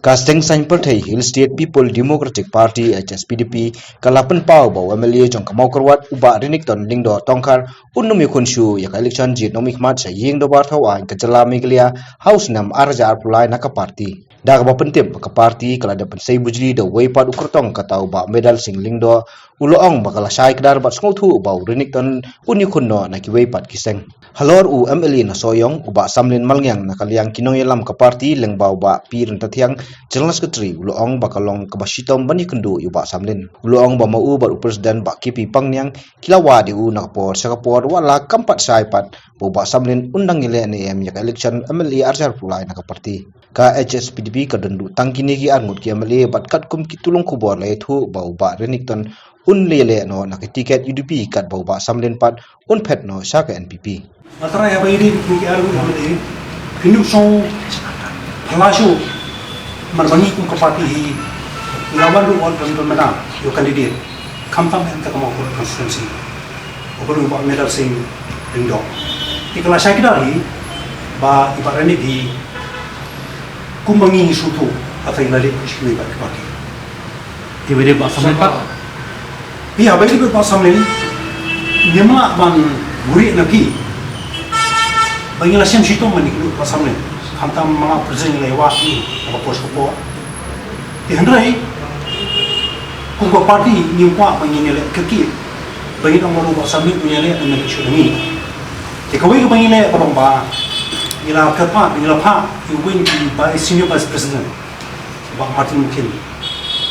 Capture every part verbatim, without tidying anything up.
Ka seng saiñ pyrthei Hill State People Democratic Party, H S P D P, ka la pynpaw ba u M L A jong ka Mawkyrwat, u Bah Renikton Lyngdoh Tongkhar, un nym ïakhun shuh ïa ka election jied nongmihkhmat sha ïing dorbar thaw aiñ ka jylla Meghalaya ha u snem ar hajar arphew lai na ka party. Da kaba pyntip ba ka party ka la dep pynsei bujli da uwei pat u kyrtong, kata u Bah Medal Singh Lyngdoh, u la ong ba ka la shai kdar bad sngewthuh ba u Renikton un ïakhun noh na kiwei pat ki seng. Halor u M L A na Sohiong, u Bah Samlin Malngiang, na ka liang ki nongïalam ka party lyngba u Bah P Ryntathiang, General Secretary, u la ong ba ka long kaba shitom ban ïakynduh ïa u Bah Samlin. U la ong ba ma u bad u President Bah K P Pangniang ki la wad ïa u na ka por sha ka por, wat la kam pat shai pat ba u Bah Samlin un dang ïaleh ne em ïa ka election M L A ar hajar arphew lai na ka party. Ka H S P D P ka don ruh tang kine ki arngut ki M L A bad katkum ki tulung khubor la ïathuh ba u Bah Renikton un ïaleh noh na ka tiket U D P katba u Bah Samlin pat un phet noh sha ka N P P. Nga tharai haba ïadei bad kine ki arngut ki M L A, phin ïohsngew phylla shuh, namar ba ngi kum ka party hi ngi la wan ruh wan pynbna ïa u candidate, khamtam em ha ka Mawkyrwat constituency, uba dei u Bah Medal Singh Lyngdoh. Te ka la shai kdar hi ba i Bah Renik hi, kumba ngi ngi sngewthuh, haba ngi la leit sha kiwei pat ki party. Te ba dei Bah Samlin pat? Ïa, ba dei Bah Samlin, ngim lah ban buhrieh na phi ba ngi la shem shitom ban ïakynduh Bah Samlin, khamtam ma nga President ngi la ïa wad ïa u ha ka por sha ka por. Te hynrei kum ka party ngim kwah ba ngin ïaleh kyrkieh ba ngin ong ba u Bah Samlin un ïaleh ne em ïaleh shuh na ngi. Te kawei kaba ngi leh ka long ba ngi la kyrpad, ngi la phah ïa uwei na ki Vice, Senior Vice President, Bah Martin Mukhin,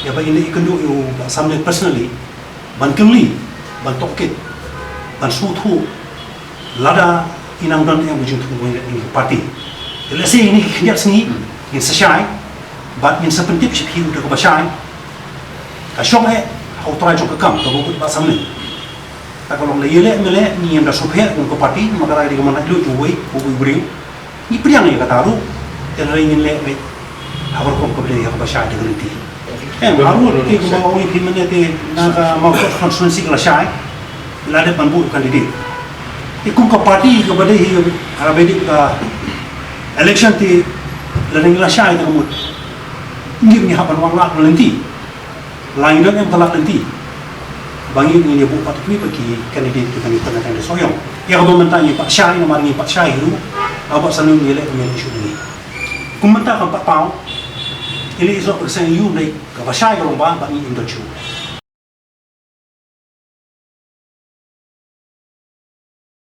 ïa ba in leit ïakynduh ïa u Bah Samlin personally, ban kylli, ban tohkit, ban sngewthuh lada in nang don em u jingthmu ïa ka party. Te lehse ïa kine ki khyndiat sngi ngin sa shai bad ngin sa pyntip sha phi da kaba shai. Ka shong eh ha u trai jong ka kam kaba bud Bah Samlin. Kata ka long lada ïaleh em ïaleh, ngi ngim da sngewpher kum ka party, namar ka dei ka mon laitluid jong uwei pa uwei u briew. Ngi pdiang ïa kata ruh, te hynrei ngin leh beit ha ka rukom kaba dei, ha kaba shai da ka lynti. Em, ha ruh te kumba ong ïa phi mynne te na ka Mawkyrwat constituency ka la shai, la dep ban buh candidate. Te kum ka party kaba dei hi, haba dei ka election te lada ngi la shai da ka mut, ngim, ngi hap ban wang lad na lynti. Lada ngi don em ka lad lynti, ba ngi ngin ïa buh pat kiwei pat ki candidate kiba ngi pynlong na Sohiong. Ïa kaba mynta ngi pat shai, namar ngi pat shai hi ruh, haba sa ngi ïaleh kum ïaleh shuh ngi. Kum mynta kam pat paw, ïaleh shuh ka seng ïa u, dei kaba shai ka long ba, ba ngi im don shuh.